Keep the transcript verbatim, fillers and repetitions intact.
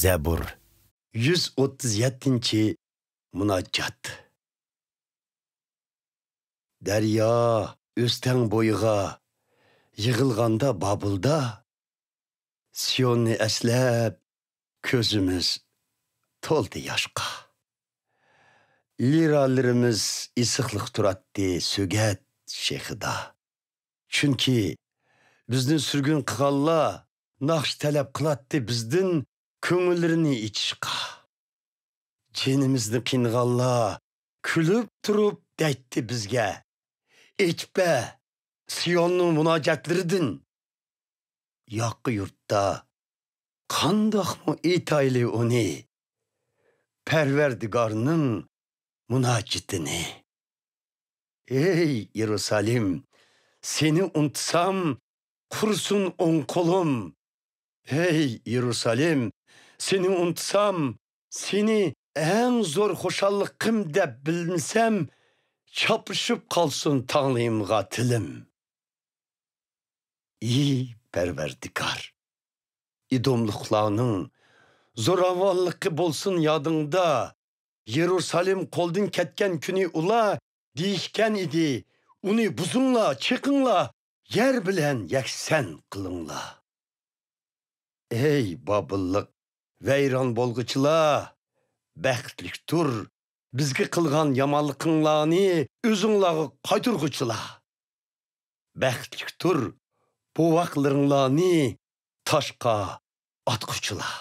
زەبۇر. يۈز ئوتتۇز يەتتىنچى مۇناجات. دەريا ئۆستەڭ بويىغا يىغىلغاندا بابۇلدا، سىيوننى ئەسلەپ كۆزىمىز تولدى ياشقا. لىرالىرىمىز ئېسىقلىق تۇراتتى سۆگەت شېخىدا. چۈنكى بىزنى سۈرگۈن قىلغانلار ناخشا تەلەپ قىلاتتى بىزدىن كۆڭۈللىرىنى ئېچىشقا. جېنىمىزنى قىينىغانلار كۈلۈپ تۇرۇپ دەيتتى بىزگە، «ئېيتىپ بەر سىيوننىڭ مۇناجاتلىرىدىن.» ياقا يۇرتتا قانداقمۇ ئېيتايلى ئۇنى، پەرۋەردىگارنىڭ مۇناجىتىنى. ئەي يېرۇسالىم، سېنى ئۇنتۇسام، قۇرۇسۇن ئوڭ قولۇم. ئەي يېرۇسالىم، سېنى ئۇنتۇسام، سېنى ئەڭ زور خۇشاللىقىم دەپ بىلمىسەم، چاپلىشىپ قالسۇن تاڭلىيىمغا تىلىم. ئى پەرۋەردىگار، ئىدوملۇقلارنىڭ زوراۋانلىقى بولسۇن يادىڭدا، يېرۇسالىم قولدىن كەتكەن كۈنى ئۇلار دېيىشكەن ئىدى، «ئۇنى بۇزۇڭلار، چېقىڭلار، يەر بىلەن يەكسان قىلىڭلار.» ئەي بابىللىق ۋەيران بولغۇچىلار، بەختلىكتۇر بىزگە قىلغان يامانلىقىڭلارنى ئۆزۈڭلارغا قايتۇرغۇچىلار. بەختلىكتۇر بوۋاقلىرىڭلارنى تاشقا ئاتقۇچىلار.